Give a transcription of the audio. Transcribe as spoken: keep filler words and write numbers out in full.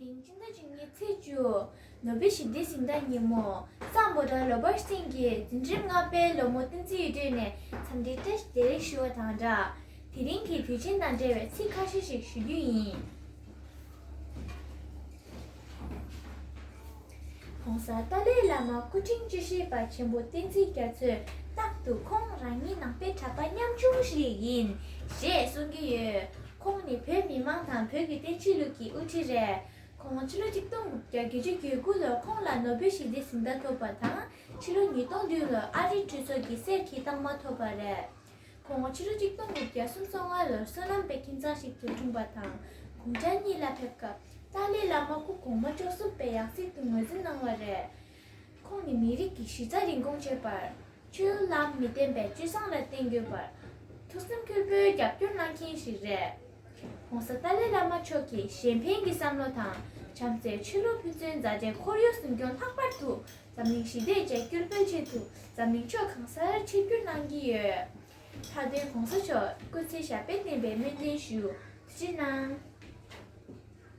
དེ་རིང་སྤྱི་ཟླ་བཅུ་གཉིས་ཚེས་བཅུ། ནོ་བེལ་ཞི་བདེའི་གཟེངས་རྟགས་ཉིན་མོ། སམ་བྷོ་ཊ་ལོ་བར་སིང་གིས་འཛིན་རིམ་ལྔ་པའི་སློབ་མ་བསྟན་འཛིན་གཡུ་སྒྲོན་ནས་འཚམས་འདྲི་བཀྲ་ཤིས་བདེ་ལེགས་ཞུ་བ་དང་སྦྲགས། དེ་རིང་གི་དུས་ཆེན་དང་འབྲེལ་བའི་ཚིག་ཁ་ཤས་ཤིག་ཞུ་རྒྱུ་ཡིན། ༸གོང་ས་ཏཱ་ལའི་བླ་མ་སྐུ་ཕྲེང་བཅུ་བཞི་པ་ཆེན་པོ་བསྟན་འཛིན་རྒྱ་མཚོས་རྟག་ཏུ་ཁོང་རང་ཉིད་ནང་པའི་གྲྭ་པ་ཉམ་ཆུང་ཞིག་ཡིན་ཞེས་གསུང་གི་ཡོད། ཁོང་ནི་བོད་མི་མང་དང་བོད་ཀྱི་བསྟན་སྲིད་ལུགས་ཀྱི་དབུ་ཁྲིད་རེད། ཁོང་ཕྱི་ལོ་ཆིག་སྟོང་དགུ་བརྒྱ་བརྒྱད་ཅུ་གྱ་དགུ་ལོར་ཁོང་ལ་ནོ་བེལ་ཞི་བདེའི་གཟེངས་རྟགས་ཐོབ་པ་དང་། ཕྱི་ལོ་ཉིས་སྟོང་བདུན་ལོར་ཨ་རིའི་གྲོས་ཚོགས་ཀྱི་གསེར་གྱི་རྟགས་མ་ཐོབ་པ་རེད། ཁོང་ཕྱི་ལོ་ཆིག་སྟོང་དགུ་བརྒྱ་སུམ་ཅུ་སོ་ལྔ་ལོར་བསོད་ནམས་པའི་ཁྱིམ་ཚང་ཞིག་ཏུ་འཁྲུངས་པ་དང་། གུང་ཆེན་གཉིས་ལ་ཕེབས་སྐབས་ཏཱ་ལའི་བླ་མ་སྐུ་གོང་མ་བཅུ་གསུམ་པའི་ཡང་སྲིད་དུ་ངོས་འཛིན་གནང་བ་རེད། ཁོང་ནི་མི་རིགས་ཀྱི་གཞི་རྩ་རིན་གོང་ཆེ་བར། ཆོས་ལམ་མི་བརྟན་པའི་སྤྱོད་བཟང་ལ་བརྟེན་དགོས་པར། ཐུགས་སེམས་འཁོལ་པོས་རྒྱབ་སྐྱོར་གནང་མཁན་ཞིག་རེད། ༸གོང་ས་ཏཱ་ལའི་བླ་མ་མཆོག་གིས་གཞན་ཕན་གྱི་བསམ་བློ་དང་། བྱམས་བརྩེ། ཆོས་ལུགས་ཕན་ཚུན་མཛའ་འབྲེལ་ཁོར་ཡུག་སྲུང་སྐྱོང། ལྷག་པར་དུ་འཛམ་གླིང་ཞི་བདེ་བཅས་སྐུལ་སྤེལ་ཆེད་དུ་འཛམ་གླིང་ཕྱོགས་གང་སར་ཆིབས་བསྒྱུར་གནང་གི་ཡོད། མཐའ་དོན་༸གོང་ས་མཆོག་སྐུ་ཚེ་ཞབས་པད་བརྟན་པའི་སྨོན་འདུན་ཞུ། ཐུགས་རྗེ་གནང་།